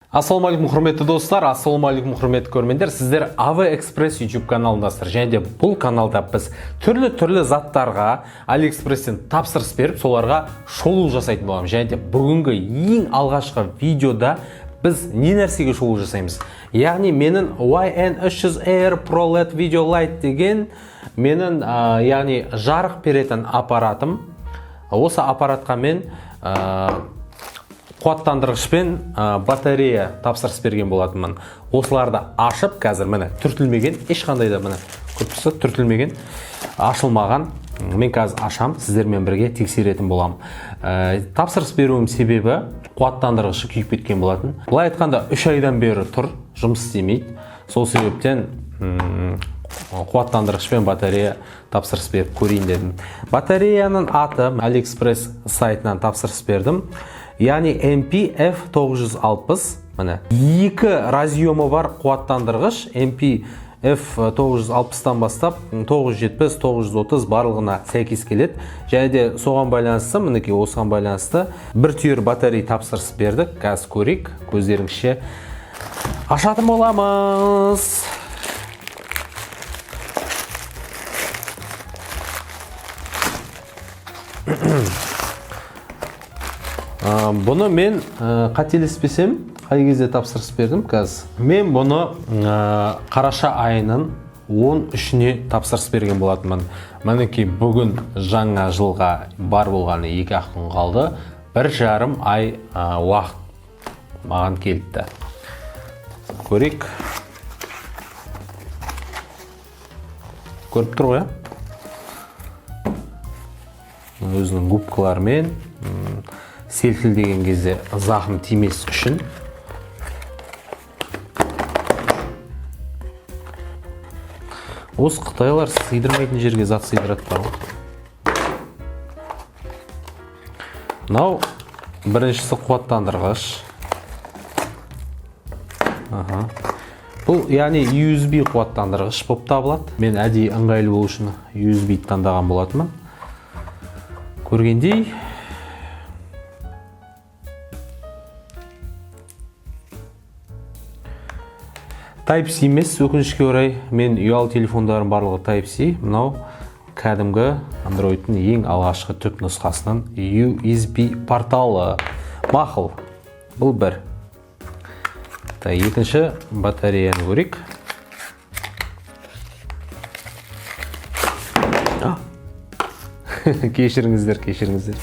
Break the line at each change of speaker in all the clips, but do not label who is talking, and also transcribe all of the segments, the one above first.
Ассалаумағалейкум, құрметті достар, ассалаумағалейкум, құрметті көрермендер. Сіздер АВ Экспресс YouTube каналындасыздар. Және де бұл каналда біз түрлі-түрлі заттарға Алиэкспресстен тапсырыс беріп, соларға шолу жасайтын боламыз. Және де бүгінгі ең алғашқы видеода біз не нәрсеге шолу жасаймыз? Яғни менің YN300 Air Pro LED Video Light деген менің яғни жарық беретін аппаратым. Осы аппаратқа мен қуаттандырғышпен батарея тапсырыс берген болатынмын. Осыларды ашып, қазір міне түртілмеген, ешқандай да, міне көріп тұрсыз, түртілмеген, ашылмаған. Мен қазір ашам, сіздермен бірге тексеретін боламын. Тапсырыс беруім себебі қуаттандырғышы күйіп кеткен болатын. Былай айтқанда, 3 айдан бері тұр, жұмыс істемейді. Сол себептен қуаттандырғыш пен батарея тапсырыс беріп көрейін дедім. Батареяның аты, Алиэкспресс сайтынан тапсырыс бердім, яғни MPF 960. Міне, екі разъемы бар қуаттандырғыш, MPF 960-тан бастап 970, 930 барлығына сәйкес келеді. Және де соған байланысты, мінекей, осыған байланысты бір түйір батарея тапсырыс бердік. Қазір көрейік, көздеріңізше ашатын боламыз. Бұны мен қателеспесем, қай кезде тапсырыс бердім қазір? Мен бұны қараша айының 13-іне тапсырыс берген болатынмын. Мінекей, бүгін жаңа жылға бар болғаны 2-ақ күн қалды. 1,5 ай уақыт маған келіпті. Көрейік. Көріп тұр ғой, иә? Өзінің губкаларымен селкілдеген кезде зақым тимес үшін. Осы қытайлар сыйдырмайтын жерге зат сыйдырады бар ғой. Мынау біріншісі қуаттандырғыш. Аха. Бұл яғни USB қуаттандырғыш болып табылады. Мен әдейі ыңғайлы болу үшін USB таңдаған болатынмын. Көргендей, Type-C емес, өкінішке орай. Мен ұялы телефондарым барлығы Type-C. Мынау кәдімгі Androidтың ең алғашқы түп нұсқасының USB порталы. Мақұл, бұл бір. Так, екінші батареяны көрейік. А! Кешіріңіздер, кешіріңіздер.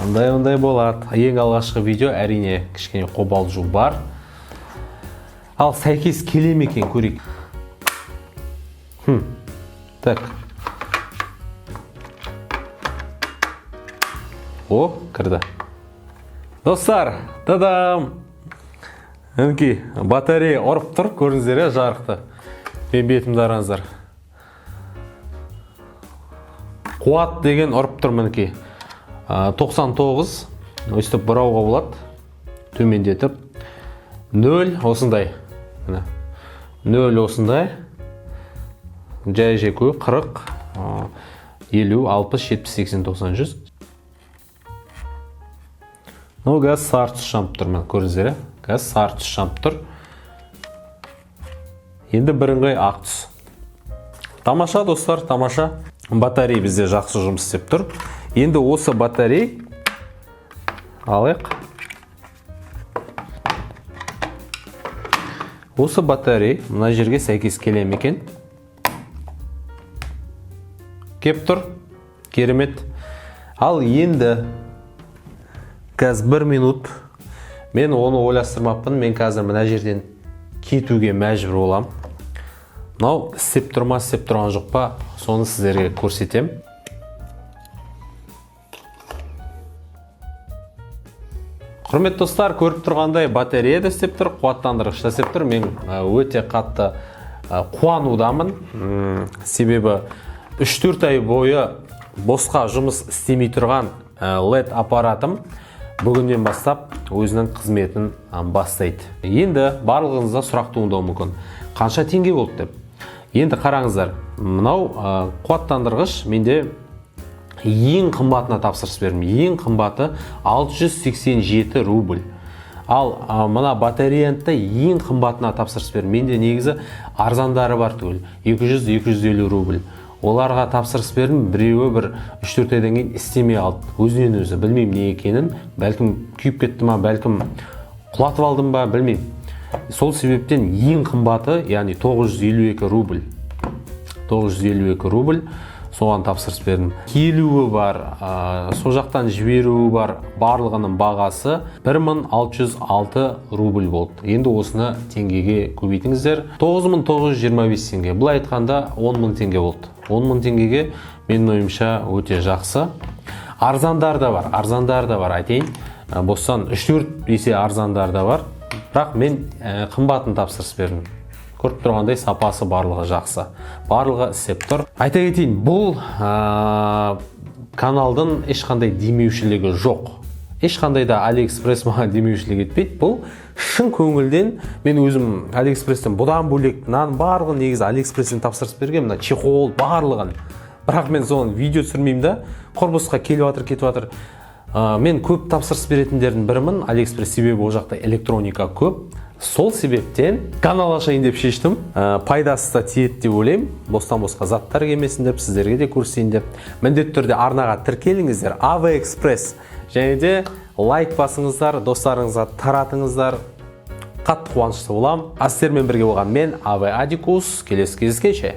Ондай ондай болады. Ең алғашқы видео, әрине, кішкене қобалжу бар. Ал сәйкес келе ме екен, көрейік. Так. О, кірді. Достар, тадам! Мінекей, батарея ұрып тұр, көрдіңіздер, иә, жарықты. Мен бетімді қараңыздар. Қуат деген ұрып тұр, мінекей. 99, өстіп бұрауға болады. Төмендетіп. 0 осындай. Міне. 0 осындай. Жай жай көр, 40, 50, 60, 70, 80, 90, 100. Ну, газ сары түс жанып тұр, міне, көрдіңіздер, иә? Газ сары түс жанып тұр. Енді бірыңғай ақ түс. Тамаша, достар, тамаша. Батарея бізде жақсы жұмыс істеп тұр. Енді осы батарея алайық. Осы батарея мына жерге сәйкес келе ме екен? Кеп тұр. Керемет. Ал енді қазір бір минут мен оны ойластырмаппын. Мен қазір мына жерден кетуге мәжбүр болам. Мынау істеп тұр ма, істеп тұрған жоқ па, соны сіздерге көрсетем. Құрметті достар, көріп тұрғандай, батарея да істеп тұр, қуаттандырғыш та істеп тұр. Мен өте қатты қуанудамын. Себебі 3-4 ай бойы босқа жұмыс істемей тұрған LED аппаратым бүгіннен бастап өзінің қызметін бастайды. Енді барлығыңызда сұрақ туындауы мүмкін. Қанша теңге болды деп. Енді қараңыздар, мынау қуаттандырғыш менде ең қымбатына тапсырыс бердім. Ең қымбаты 687 рубль. Ал мына батареяны да ең қымбатына тапсырыс бердім. Менде негізі арзандары бар түгел, 200-250 рубль. Оларға тапсырыс бердім, біреуі бір 3-4 айдан кейін істемей қалды өзінен өзі. Білмеймін не екенін, бәлкім, күйіп кетті ма, бәлкім, құлатып алдым ба, білмеймін. Сол себептен ең қымбаты, яғни 952 рубль, 952 рубль, соған тапсырыс бердім. Келуі бар, сол жақтан жіберуі бар, барлығының бағасы 1606 рубль болды. Енді осыны теңгеге көбейтіңіздер: 9925 теңге, былай айтқанда, 10 мың теңге болды. 10 мың теңгеге, менің ойымша, өте жақсы. Арзандар да бар, арзандар да бар, айтайын. Бостан 3-4 есе арзандар да бар, бірақ мен қымбатын тапсырыс бердім. Көріп тұрғандай, сапасы, барлығы жақсы, барлығы істеп тұр. Айта кетейін, бұл каналдың ешқандай демеушілігі жоқ, ешқандай да Алиэкспресс маған демеушілік етпейді. Бұл шын көңілден. Мен өзім Алиэкспресстен бұдан бөлек мынаның барлығын негізі Алиэкспресстен тапсырыс бергенмін, мына чехол, барлығын. Бірақ мен соны видео түсірмеймін да, құр босқа келіп жатыр, кетіп жатыр. Мен көп тапсырыс беретіндердің бірімін Алиэкспресс, себебі ол жақта электроника көп. Сол себептен канал ашайын деп шештім. Пайдасы да тиеді деп ойлаймын, бостан босқа заттар келмесін деп, сіздерге де көрсетейін деп. Міндетті түрде арнаға тіркеліңіздер, АВ Экспресс, және де лайк басыңыздар, достарыңызға таратыңыздар, қатты қуанышты боламын. А сіздермен бірге болған мен, АВ Адикус. Келесі кездескенше!